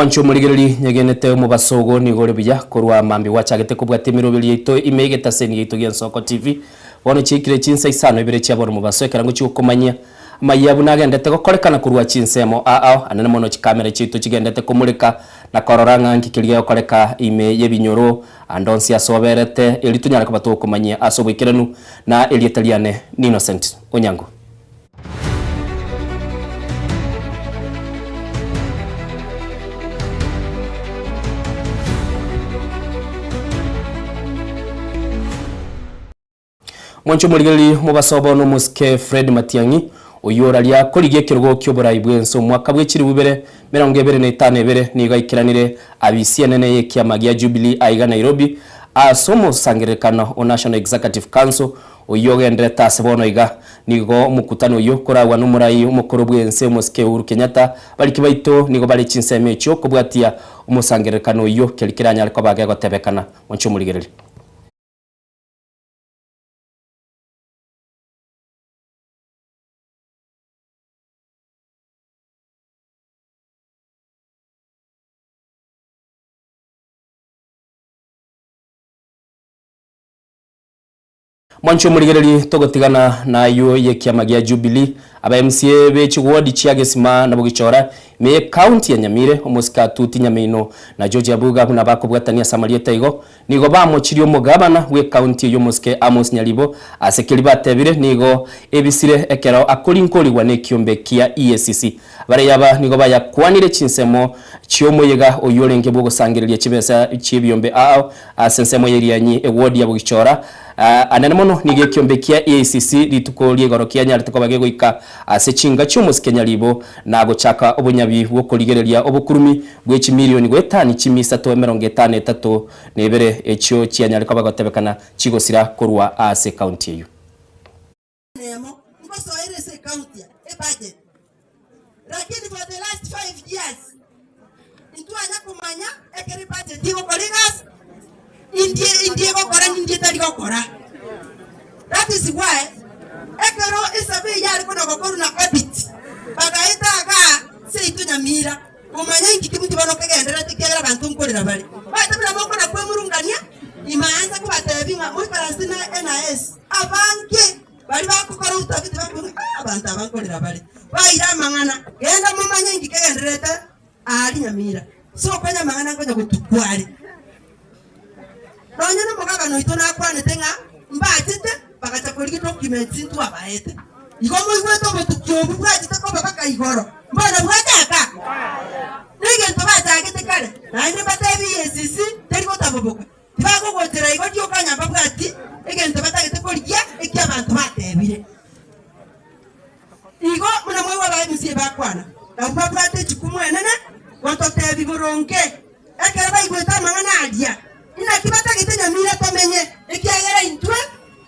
Mwanche omorigereria, nyegenete omobaso ogo nigo ore buya, korwa mambia gwachagete kobwata emeroberi yaito ime y'egetaseni giaito gi'Ensoko TV. Bono chiaikire chinsa isano ibere chia bono mobaso ekerango chigokomanyia amayia buna agendete gokorekana korwa chinsemo ao anene mono chikamera chiaito chigendete komoreka na korora ng'a nki keria gegokoreka ime y'ebinyoro ande onsi ase oberete erio tonyare koba togokomanyia ase oboikeranu na erieta riane n'Innocent Onyango. Mwanche omorigereria omobaso bono omosike Fred Matiang'i, oyio oraria korigia ekerogo ki'oborai bw'ense omwaka bwe chilifu ibere merongo ebere na etano ebere nigo aikeranire abisi enene y'ekiama gia Jubilee aiga Nairobi ase omosangererekano o National Executive Council oyio ogendererete ase bono iga. Nigo omokutano oyio okoragwa nomorai omokoro bw'ense omosike Uhuru Kenyatta. Bariki baito nigo bare chinsemo echio kobwatia omosangererekano oyio keri keranyare koba gegotebekana. Mwanche omorigereria. Mwanche omorigereria togotigana nayio y'ekiama gia Jubilee, aba MCA be chiward chia Gesima na Bogichora ime ye county ya Nyamire, omosike Atuti Nyamino na George Abuga buna bakobwatania ase amarieta igo, nigo bamochirie omogabana bwe county eyio omosike Amos Nyaribo ase keria batebire nigo ebisire ekero akorinkorigwa nekiombe kia EACC. Baria aba nigo bayakwanire chinsemo chi'omoyega oyio orenge bw'ogosangereria chibesa chi'ebiombe ao ase ensemo y'Irianyi, eward ya Bogichora. Anene mono nigo ekiombe kia EACC rituko ria igoro kianyarete koba gegoika ase chinga chi'omosike Nyaribo na gochaka obonyabi bw'okorigereria obokurumi bwe chimilioni goetani chimi isato emerongo etano etato na ebere echio chianyare koba gotebekana chigosira korwa ase ekaunti eyio. Nemo ngosoere ase ecounty ya ebudget lakini for the last 5 years intwanya komanya ekero ebudget egokora egasi indie indie egokora nindie etari gokora. That is why ekero esurvey yare kona gokorwa na audit bagaeta igaa seito Nyamira komanya inki ki bono kegendererete ekiagera abanto nkorera bare. Omanyete buna mokona kwemurungania imaansa kobatebia ng'a moikaranse na NIS. Abange baria bagokora utafiti bakobua ng'a ah, abanto aba nkorera bare, baira amang'ana, genda momanye inki kegendererete aaria Nyamira. Ase okonya amang'ana nkonya gotukwa are. Nonya nomogabana oito nakwanete ng'a mbachete bagacha korigia documents ntwabaete. Igo moigwete obotuki obwo bwachete koba baka igoro, mbono bwachaka? Negento bachagete kare, naende mbatebi EACC teri gotaboboka. Tibagogochera igo rioka ng'a mbabwati egento batagete korigia eki'abanto batebire. Igo buna mwaigwa aba MCA bakwana, nabwo babwate echukumu enene gototebi boronge ekero baigwete amang'ana aria, inaki batagete Nyamira tomenye, ekiagera intwe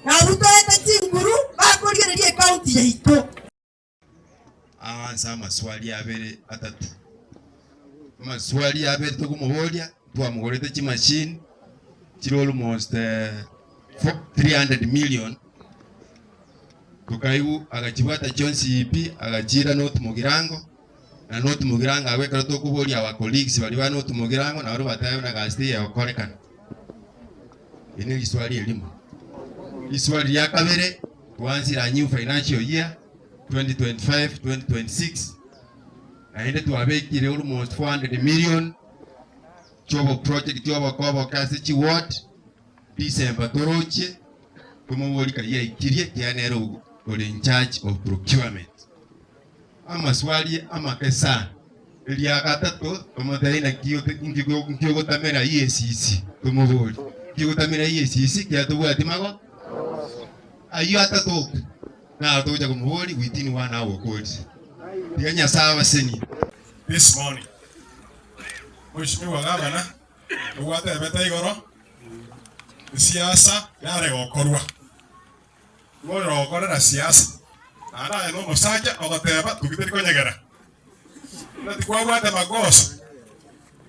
nabwo toete chinguru bakorigereria ecounty yaito. Aanse amaswali abere atato. Amaswali abere tokomoboria, twamogorete chimachine chire almost 300 million, tokaigwa agachibwata chionsi pi agachiira North Mugirango, na North Mugirango abwo ekero tokoboria our colleagues baria ba North Mugirango nabo bateba buna gasi teiyo egokorekana. Eri ne riswali erimo. Riswali ria kabere, twansire a new financial year 2025 2026, naende twabekire almost 400 million chiobo project oboka oboke ase chiward, December torochie, tomoborie kai yaikirie ekiagera nere ore in charge of procurement. Amaswali amake sana. Eria gatato tomotebie naki nki ogotamera EACC tomoborie nki ogotamera EACC ekiagera tobwati mago ayio atato oka naro togocha komoboria within one hour okorire. Tiga Nyasaye abasenie. This morning Mheshimiwa Gavana ogwatebete igoro esiasa yare gokorwa. Igo ore ogokorera siasa, naende aye nomosacha ogoteba toki teri konyegera, buna tikwabwate magoso,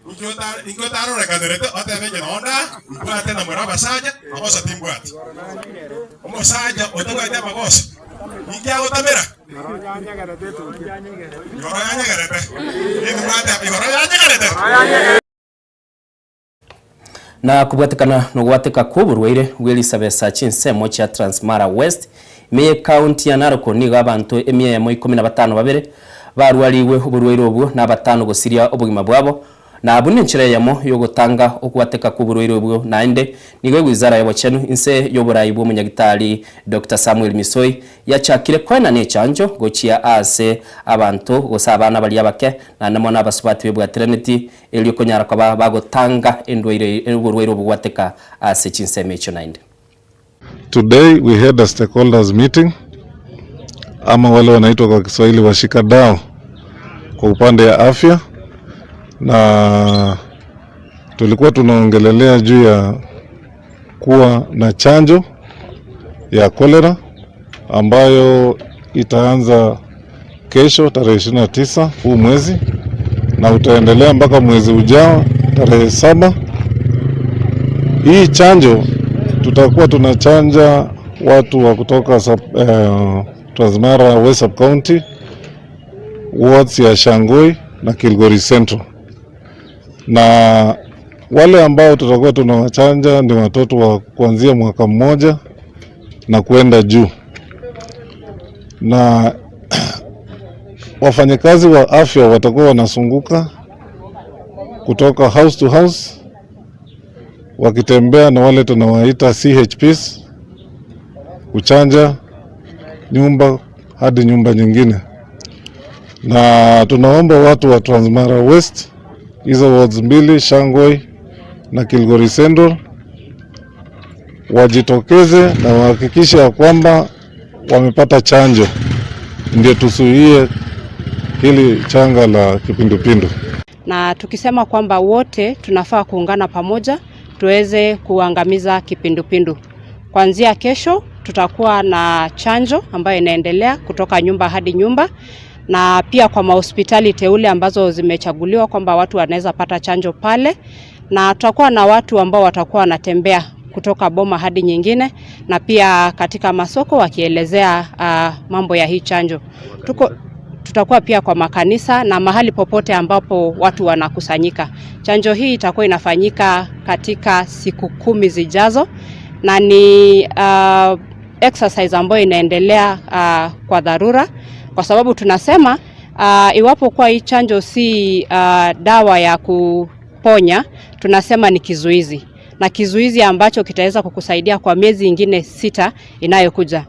inki ota inki otarorekanerete otebe inche noo ndaa mbwate na more abasacha, magoso timbwati. Omosacha otabwati amagoso. Ninki agotamera? Igoro yanyegerete. Ninki mwateba? Igoro yanyegerete. Na kobwatekana nogwateka kw'oborwaire bw'erisabesa chinsemo chia Transmara West, ime y'Ekaunti ya Narok nigo abanto emia eyemo ikomi na batano babere barwarigwe oborwaire obwo na abatano gosiria obogima bwabo Na abwo nenchera eyemo y'ogotanga ogwateka kw'oborwaire obwo naende nigo ewizara y'obochenu inse y'oborai bw'omonyagitari Doctor Samuel Misoi yachakire koenana echanjo gochia aase abanto gose abana baria abake naende mono abasubati bebwatiraneti erio konyara koba bagotanga endwaire oborwaire obwo gwateka ase chinsemo echio naende. Today we had a stakeholders meeting ama wale wanaitwa kwa Kiswahili washikadau kwa upande ya afya, na tulikuwa tunaongelelea juu ya kuwa na chanjo ya kolera ambayo itaanza kesho tarehe 29 huu mwezi na utaendelea mpaka mwezi ujao tarehe 7. Hii chanjo tutakuwa tunachanja watu wa kutoka Transmara West Sub County, wards ya Shangoi na Kilgori Central, na wale ambao tutakuwa tunawachanja ni watoto wa kuanzia mwaka mmoja na kuenda juu, na wafanyakazi wa afya watakuwa wanasunguka kutoka house to house wakitembea na wale tunawaita CHPs kuchanja nyumba hadi nyumba nyingine. Na tunaomba watu wa Transmara West, hizo wards mbili, Shangoi na Kilgori Central, wajitokeze na wahakikishe ya kwamba wamepata chanjo, ndio tuzuie hili changa la kipindupindu. Na tukisema kwamba wote tunafaa kuungana pamoja tuweze kuangamiza kipindupindu. Kuanzia kesho tutakuwa na chanjo ambayo inaendelea kutoka nyumba hadi nyumba, na pia kwa mahospitali teule ambazo zimechaguliwa kwamba watu wanaweza pata chanjo pale, na tutakuwa na watu ambao watakuwa wanatembea kutoka boma hadi nyingine, na pia katika masoko wakielezea mambo ya hii chanjo. Tutakuwa pia kwa makanisa na mahali popote ambapo watu wanakusanyika. Chanjo hii itakuwa inafanyika katika siku 10 zijazo, na ni exercise ambayo inaendelea kwa dharura, kwa sababu tunasema iwapo kwa hii chanjo si dawa ya kuponya, tunasema ni kizuizi, na kizuizi ambacho kitaweza kukusaidia kwa miezi ingine 6 inayokuja.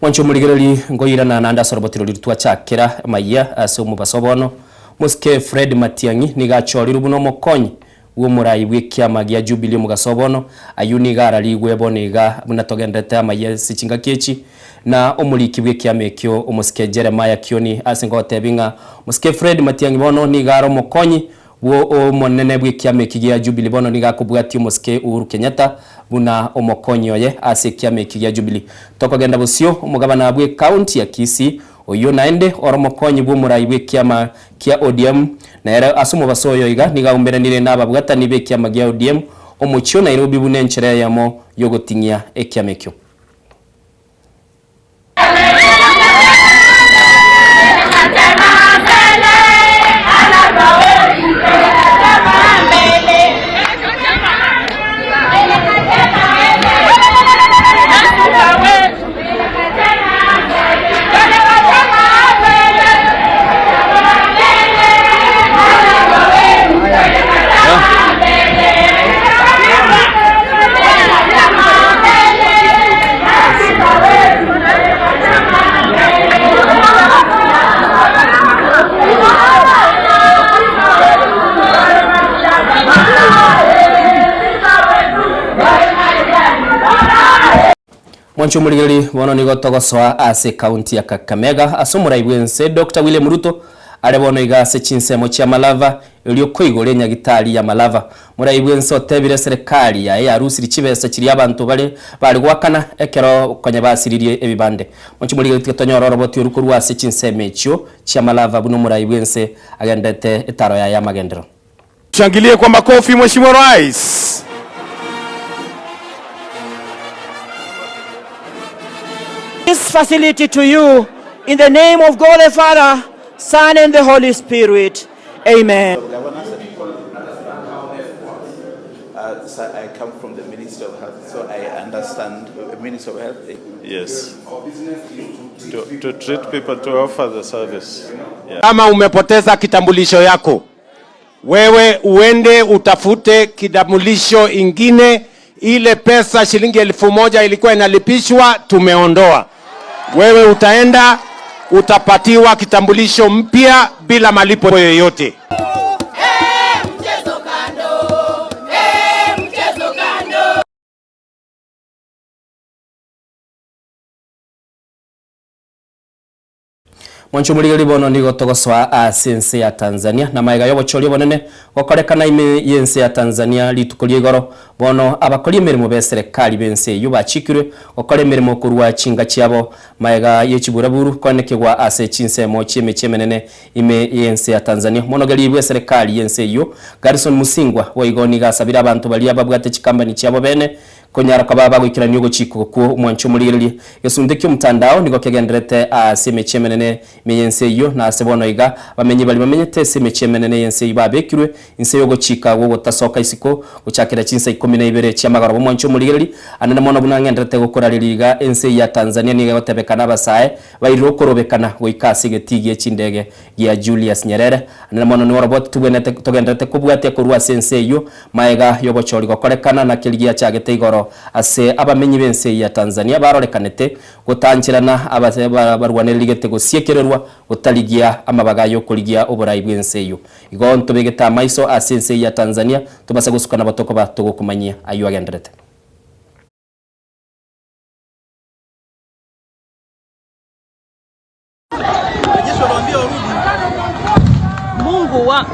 Mwancho muligereri ngoira na nanda sorobotiro ritwa chakera maiya ase omobaso bono. Mosike Fred Matiang'i niga achoriru buno omokonyi bw'omorai bw'ekiama gia Jubilee omogaso bono, ayio niga ararigwe bono iga buna togendete amaiya ase chingaki echi, na omoriki bw'ekiama ekio omosike Jeremiah Kioni ase ngotebia ng'a Mosike Fred Matiang'i bono niga are omokonyi bwo omonene bw'ekiama eki gia Jubilee bono niga akobwatia omosike Uhuru Kenyatta buna omokonyi oye ase ekiama eki gia Jubilee. Tokogenda bosio omogabana bwe county ya Kisii oyo naende ore omokonyi bw'omorai bw'ekiama kia ODM, nere ase omobaso oyo iga niga aumberanire n'ababwatani b'ekiama gia ODM omochio Nairobi buna enchera eyemo yogoting'ia ekiama ekio. Mwancho muligeri bono nigo togosoa ase county ya Kakamega ase omorai bwense Dr. William Ruto are bono iga ase chinsemo chia Malava erio koigora enyagitari ya Malava. Morai bwense otebire serikali yaye yarusiri chibesa chiria abanto bare bari gwakana ekero konya basiririe ebibande. Mwancho muligeri tiga tonyora oroboti oru korwa ase chinsemo echio chia Malava buno omorai bwense agendete etaro yaye ya magendero. Shangilie kwa makofi Mheshimiwa Rais. this facility to you in the name of God the Father, Son and the Holy Spirit. Amen. Uh, so I come from the Ministry of Health, so I understand Ministry of Health. Yes. To, to treat people, to offer the service. Yeah. Kama umepoteza kitambulisho yako, wewe uende utafute kitambulisho ingine. Ile pesa shilingi 1000 ilikuwa inalipishwa, tumeondoa. Wewe utaenda utapatiwa kitambulisho mpya bila malipo yoyote. Mwancho omorigereria bono nigo togosoa ase ense ya Tanzania na magega y'obochori obonene gokorekana ime y'ense ya Tanzania rituko ria igoro. Bono abakori emeremo b'eserekari b'ense eyio bachikirwe gokora emeremo korwa chinka chiabo magega ye chiburaburu koenekigwa ase chinsemo chi'emechie emenene ime y'ense ya Tanzania. Omonogeri bw'eserekari y'ense eyio Garrison Musingwa boigo nigo asabire abanto baria babwate chikambani chiabo bene Konyara koba bagoikerania ogochika okwo omwanche omorigererie. Gesunte ki'omotandao nigo kegendererete ase emechie emenene ime y'ense eyio, na ase bono iga abamenyi baria bamenyete ase emechie emenene y'ense eyio babekirwe inse y'ogochika gw'ogotasoka isiko gochakera chinsa ikomi na ibere chi'amagoroba. Omwanche omorigererie, anene mono buna ng'endererete gokorareria iga, ense eyio ya Tanzania nigo egotebekana abasae bairire okorobekana goika ase egetii gie chindege gia Julius Nyerere. Anene mono nigo oroboti tobwenerete togendererete kobwatia korwa ase ense eyio Magega y'obochori gokorekana na keria giachagete igoro ase abamenyi b'ense eyio ya Tanzania barorekanete gotancherana abase barwanererigete gosiekererwa gotarigia amabaga y'okorigia oborai bw'ense eyio. Igo ntobegete amaiso ase ense eyio ya Tanzania tobase gosuka nabo tokoba togokomanyia ayio agenderete. Mungu wa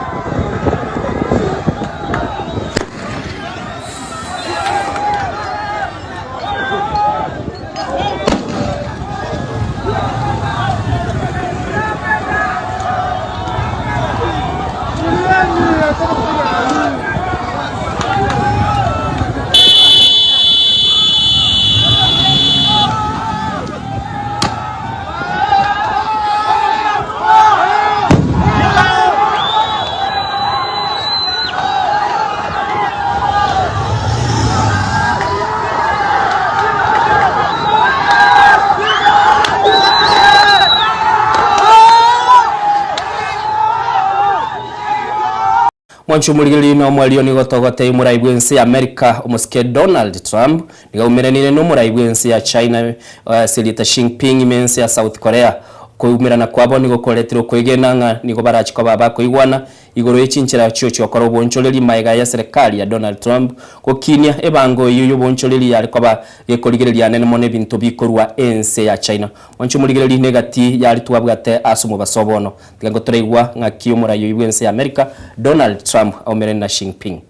Mwanche omorigereria na omwarioni gotogotebia omorai bw'ense ya America omosike Donald Trump nigo aumeranire nomorai bw'ense ya China ase erieta Xi Jinping ime ense ya South Korea. Okoumerana kwabo nigo koretire okwegena ng'a nigo barachi koba abakoigwana igoro ye chinchera chiochiokora obonchoreri magega ya serikali ya Donald Trump gokinia ebango eyio y'obonchoreri yare koba gekorigereria anene mono ebinto bikorwa ense ya China. Mwanche omorigereria negati yari twabwate ase omobaso obono. Tiga ngotoraigwa ng'aki omorai oyio bw'ense ya America Donald Trump aumerane na Xi Jinping.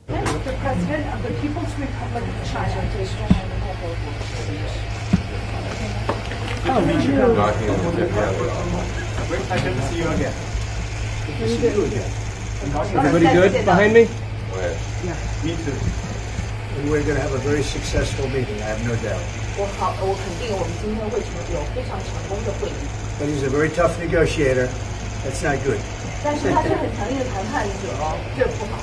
The President of the People's Republic of China. Everybody good behind me? Yeah. Me too. And we're going to have a very successful meeting, I have no doubt. 我好，我肯定我们今天会成有非常成功的会议。 But he's a very tough negotiator. That's not good. 但是他是很强硬的谈判者哦，这不好。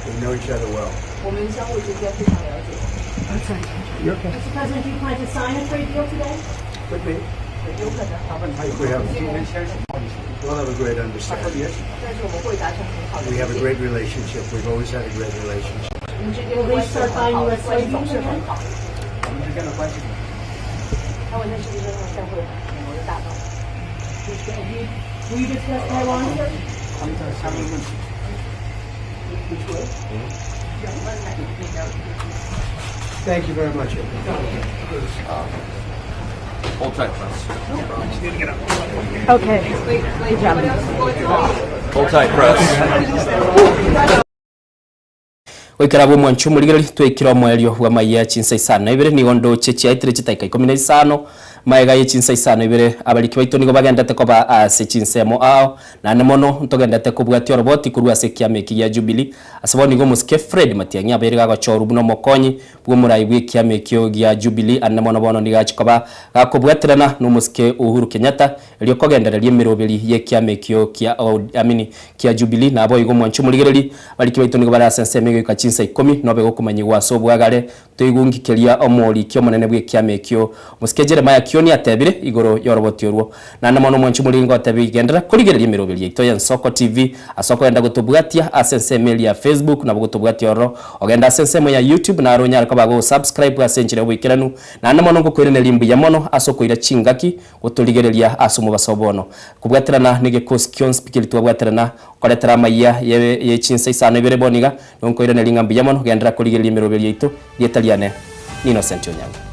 We know each other well. 我们相互之间非常了解。 Mr. President, do you plan to sign a trade deal today? Could be. 有可能。 We have, we'll have a great understanding. 但是我们会达成很好的 We have a great relationship. We've always had a great relationship. 我们之间的关系很好，关系总是很好。他问他是不是会会美国的大道？ Will you discuss Taiwan, sir? Thank you very much. everybody. Hold tight, press. Okay. Good job. Hold tight, press. Goikera abwo omwancho omorigereria, twaikire omoerio bw'amaiya chinsa isano na ibere, nigo ndoche chiaetire chitaika ikomi na isano. Magega ye chinsa isano ibere abariki baito nigo bagendete koba ase chinsemo ao, naende mono ntogendete kobwatia oroboti korwa ase ekiama eki gia Jubilee. Ase bono nigo omosike Fred Matiang'i abeire gagochorwa buna omokonyi bw'omorai bw'ekiama ekio gia Jubilee ande mono bono nigo achia koba gakobwaterana nomosike Uhuru Kenyatta erio kogendereria emeroberi y'ekiama ekio kia I mean kia Jubilee. Naboigo omwanchi omorigereri, abariki baito nigo bare ase ensemo egoika chinsa ikomi nobe gokomanyigwa ase obwagare Toigung'ki keria omoriki omonene bw'ekiama ekio, omosike Jeremiah Kioni atebire igoro y'oroboti orwo. Naende mono omwanchi omoriri ngotebi, genderera korigereria emeroberi yaito y'Ensoko TV ase okogenda gotobwatia ase ensemo eria ya Facebook nabo gotobwatia ororo ogende ase ensemo ya YouTube naro onyare koba gogosubscribe ase enchera y'oboikeranu. Naende mono ngokoiraneria mbuya mono ase okoira chingaki gotorigereria ase omobaso o bono. Kobwaterana negekosi kionsi pi keria twabwaterana koretera amayia ye chinsa isano ibere bono iga, Nonkoiraneria ng'a mbuya mono, genderera korigereria emeroberi yaito, rieta riane n'Innocent Onyango.